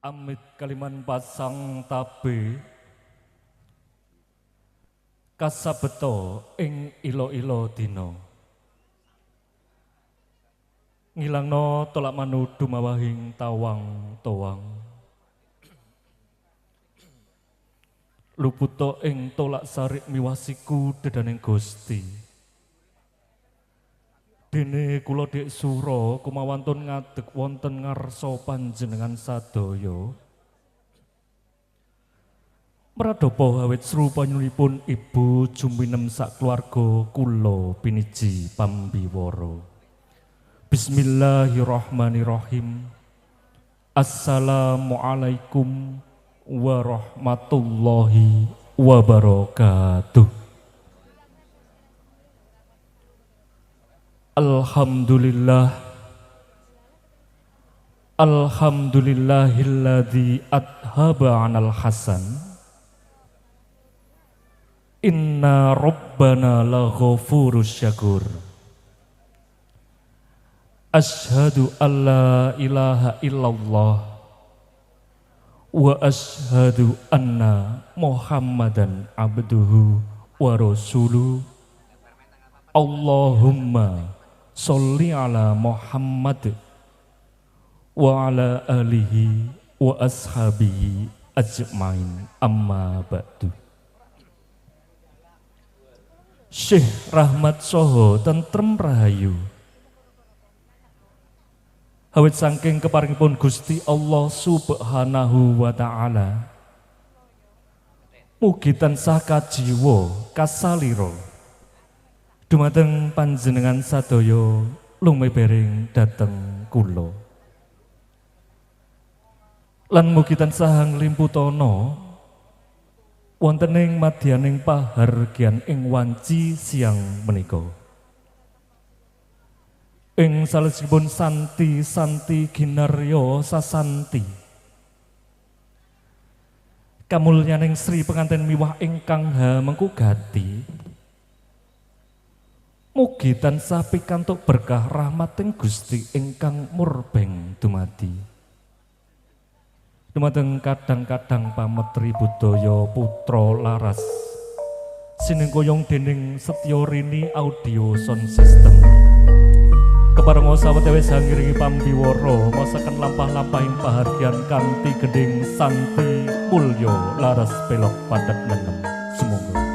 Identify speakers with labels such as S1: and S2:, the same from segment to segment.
S1: Amit kaliman pasang tabe kasabeto ing ilo-ilo dina. Ngilangno tolak manu dumawahing tawang towang. Luputo ing tolak sarik miwasiku dedaning Gusti. Dene kula Dik Sura kumawantun ngadeg wonten ngarsa panjenengan sadaya. Pradapa awit sru panyuwunipun Ibu Juminem sakeluarga kula piniji pambiwara. Bismillahirrahmanirrahim. Assalamualaikum warahmatullahi wabarakatuh. Alhamdulillah. Alhamdulillahilladzi adhaba 'anal hasan. Inna rabbana laghafurus syakur. Asyhadu alla ilaha illallah wa asyhadu anna Muhammadan abduhu wa rasuluh. Allahumma sholli ala Muhammad wa ala alihi wa ashabihi ajmain, amma ba'du. Syekh Rahmat Soho tentrem rahayu. Awit saking keparingipun Gusti Allah Subhanahu wa Ta'ala, mugi tansah kajiwa kasalira dumateng panjenengan sadaya lumebering dhateng kula. Lan mugi tansah nglimputana wonten ing madyaning pahargyan ing wanci siang menika. Ing salajengipun santi-santi ginarya sasanti. Kamulyaning Sri penganten miwah ingkang hamengku gati. Mugi tansah pikantuk berkah rahmating Gusti ingkang murbeng dumadi. Dumateng kadang-kadang pametri budaya putra laras sinengkoyong dening Setyorini Audio Sound System. Keparenga sawetawis hangiringi pambiwara maosaken lampah-lampahing pahargyan kanthi gendhing santi mulya laras pelok padet nenem. Sumangga.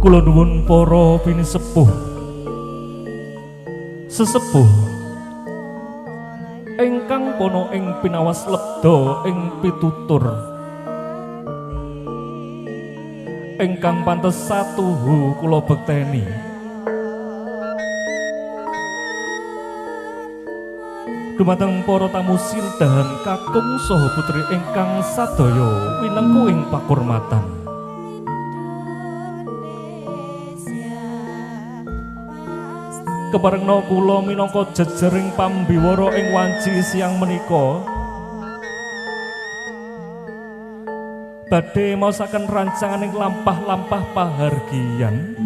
S1: Kula nuwun para pinisepuh sesepuh ingkang pono ing pinawas lebda ing pitutur ingkang pantes satuhu kula bekteni. Dumateng para tamu sindahan kakung saha putri ingkang sadaya winengku ing pakurmatan. Keparengna kula minangka jejering pambiwara ing wanci siang menika badhe maosaken rancanganing lampah-lampah pahargyan.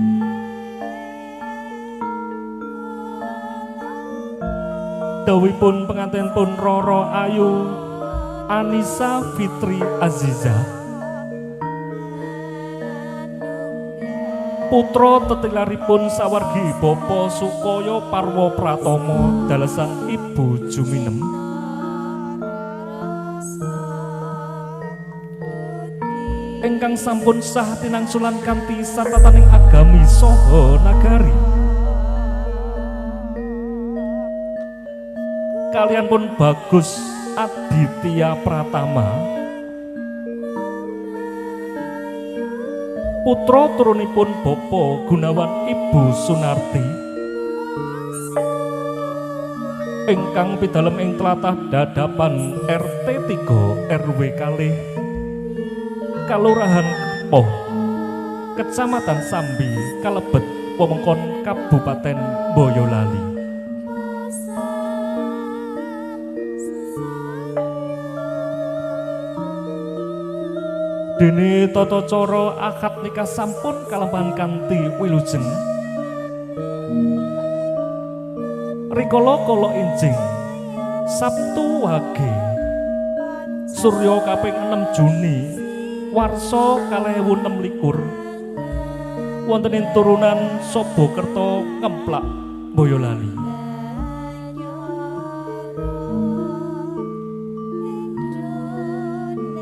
S1: Dawuhipun pengantin pun Roro Ayu Anisa Fitri Aziza, putra tetilaripun sawargi Bapa Sukoyo Parwo Pratomo dalesan Ibu Juminem. Ingkang sampun sah tinangsulan kanthi satataning agami saha nagari. Kalian pun Bagus Aditya Pratama. Putra turunipun Bapak Gunawan Ibu Sunarti ingkang pidalem ing tlatah Dadapan RT 3 RW kalih Kalurahan Kepoh, Kecamatan Sambi, kalebet wewengkon Kabupaten Boyolali. Dene tata cara akad nikah sampun kalampahan kanthi wilujeng. Rikala kala enjing Sabtu Wage Surya kaping 6 Juni warsa 2026 wonten ing turunan Sobokerto Ngemplak Boyolali.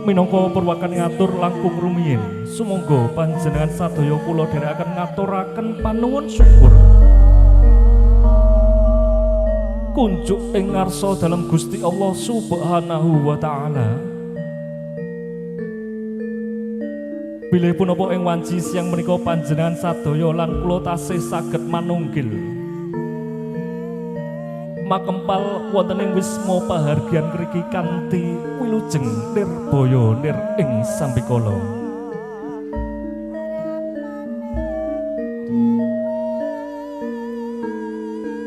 S1: Minangka purwakan ngatur langkung rumiyin, sumangga panjenengan sadaya kula dherekaken ngaturaken panuwun syukur kunjuk ing ngarsa dalem Gusti Allah Subhanahu wa taala. Bilih punapa ing wanci siang menika panjenengan sadaya lan kula tasih saged manunggil makempal wonten ing wisma pahargyan ngriki kanthi wilujeng nirbaya nir ing sambikala.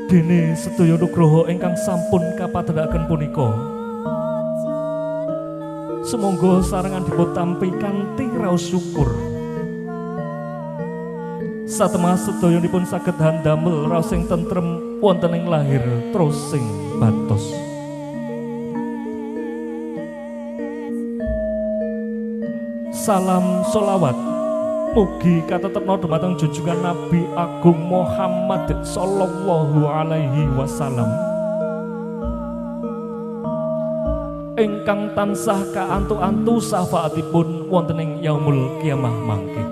S1: Dene sedaya nugroho ingkang sampun kapadhekaken punika sumangga sarengan dipun tampi kanthi raos syukur. Satemah sedayanipun saged handamel raos sing tentrem wonten ing lahir terus sing batos. Salam solawat mugi katetepna dumateng junjungan Nabi Agung Muhammad sallallahu alaihi wasallam ingkang tansah kaantu-antu syafaatipun wonten ing yaumul kiamah mangke.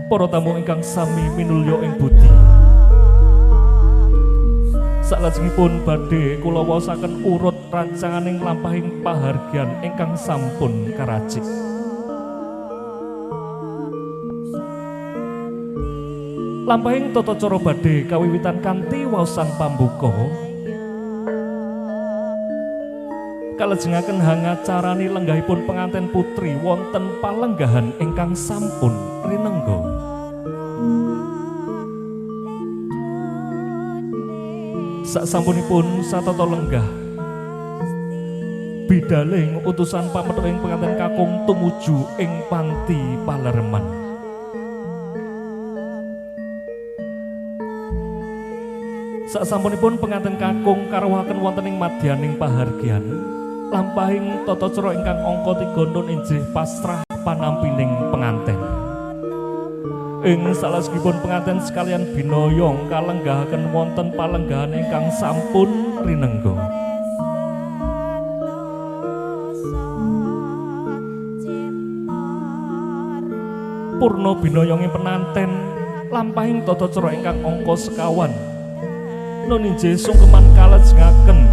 S1: Para tamu ingkang sami minulya ing budi, saklajengipun badhe kula waosaken urut rancanganing lampahing pahargyan ingkang sampun karacik. Lampahing tata cara badhe kawiwitan kanthi waosan pambuka, kalajengaken hangacarani lenggahipun penganten putri wonten palenggahan ingkang sampun rinengga. Sasampunipun satata lenggah, bidaling utusan pamethuking penganten kakung tumuju ing panti palereman. Sasampunipun penganten kakung karawuhaken wonten ing madyaning pahargyan, lampahing tata cara ingkang angka 3 nun injih pasrah panampining penganten. Ing salajengipun penganten sekalian binoyong kalenggahaken wonten palenggahan ingkang sampun rinengga. Purna binoyonge penanten lampahing tata cara ingkang angka sekawan nun injih sungkeman kalajengaken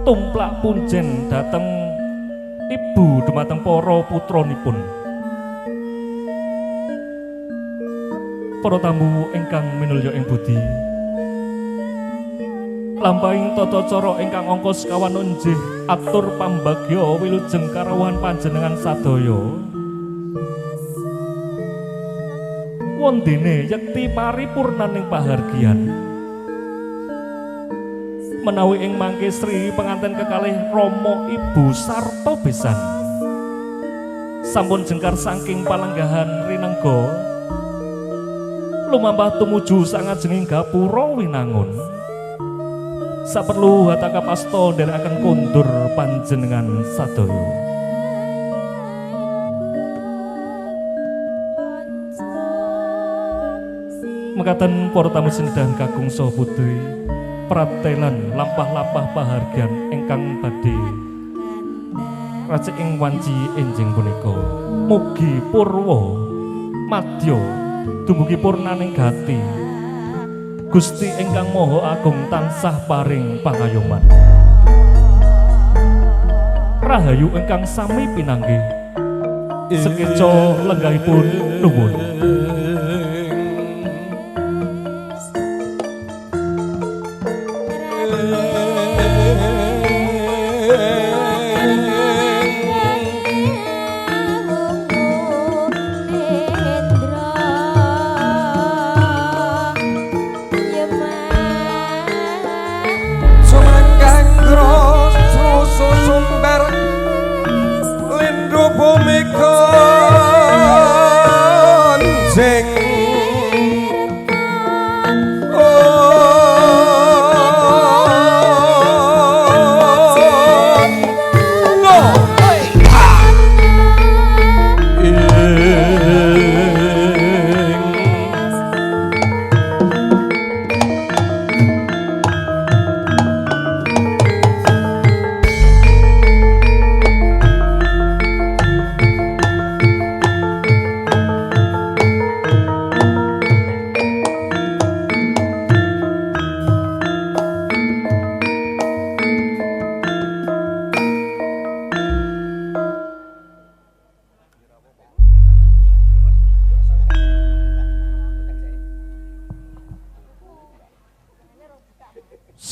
S1: tumplak punjen dhateng ibu dumateng para putranipun. Para tamu ingkang minulya ing budi, lampahing tata cara ingkang angka sekawan injih atur pambagya wilujeng karawuhan panjenengan sadaya. Wondene yekti paripurnaning pahargyan menawi ing mangke sri penganten kekalih rama ibu sarta besan sampun jengkar saking palenggahan rinengga lumampah tumuju sangajenging gapura winangun. Saperlu hatakapasta nderekaken kondur panjenengan sadaya. Mekaten para tamu sinedhan kakung saha putri, pratelan lampah-lampah pahargyan ingkang badhe racik ing wanci enjing punika. Mugi purwa madya dumugi purnaning gati. Gusti ingkang Maha Agung tansah paring pangayoman. Rahayu ingkang sami pinanggih. Sekeca lenggahipun nuwun.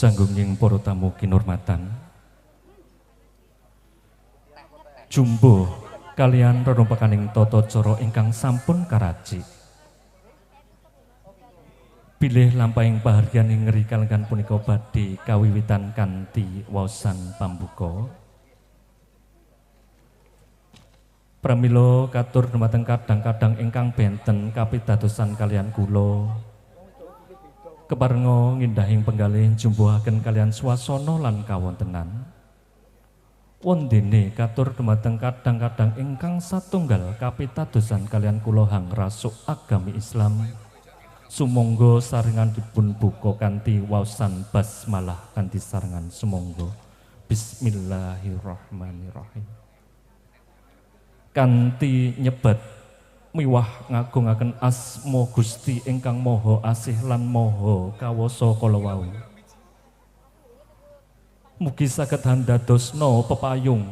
S1: Sanggunging para tamu kinurmatan, jumbuh kalian rerumpakaning tata cara ingkang sampun karacik. Bilih lampahing pahargyan ing ngeri kalenggan punika badhe kawiwitan kanthi waosan pambuka. Pramila katur dumateng kadang-kadang ingkang benten kapitadosan kalian kula. Keparenga ngindahing penggalih jumbuhaken kalian swasana lan kawontenan. Wondene katur dumateng kadang-kadang ingkang satunggal kapitadosan kalian kula hang rasuk agami Islam. Sumangga sarengan dipun buka kanthi waosan basmalah kanthi sarengan sumangga. Bismillahirrahmanirrahim. Kanthi nyebat miwah ngagungaken asma Gusti ingkang Maha Asih lan Maha Kawasa kala wau. Mugi saged handadosna pepayung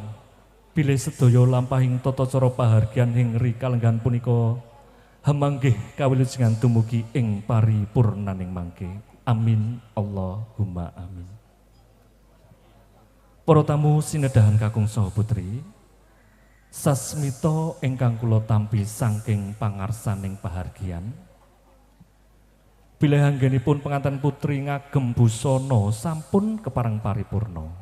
S1: bilih sedaya lampahing tata cara pahargyan ing ri kalenggahan punika hamanggih kawilujengan dumugi ing paripurnaning mangke. Amin Allahumma amin. Para tamu sinedahan kakung saha putri, sasmita ingkang kula tampi saking pangarsaning pahargyan, bilih anggenipun pengantin putri ngagem busana sampun kepareng paripurna.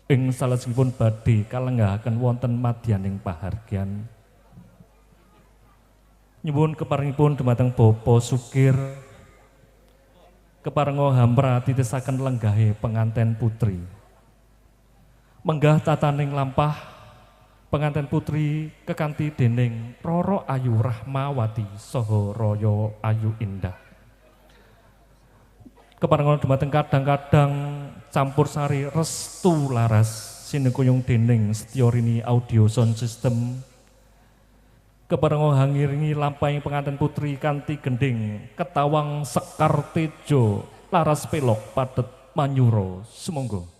S1: Ing salajengipun badhe kalenggahaken wonten madyaning pahargyan. Nyuwun keparengipun dumateng Bapak Sukir keparenga hampra titisaken lenggahe pengantin putri. Menggah tataning lampah pengantin putri kekanti dening Roro Ayu Rahmawati saha Raya Ayu Indah. Keparenga dumateng kadang-kadang campur sari restu laras sinengkuyung dening Setyorini Audio Sound System. Keparenga hangiringi lampahing pengantin putri kanthi gending ketawang Sekar Tejo laras pelok padet manyura. Sumangga.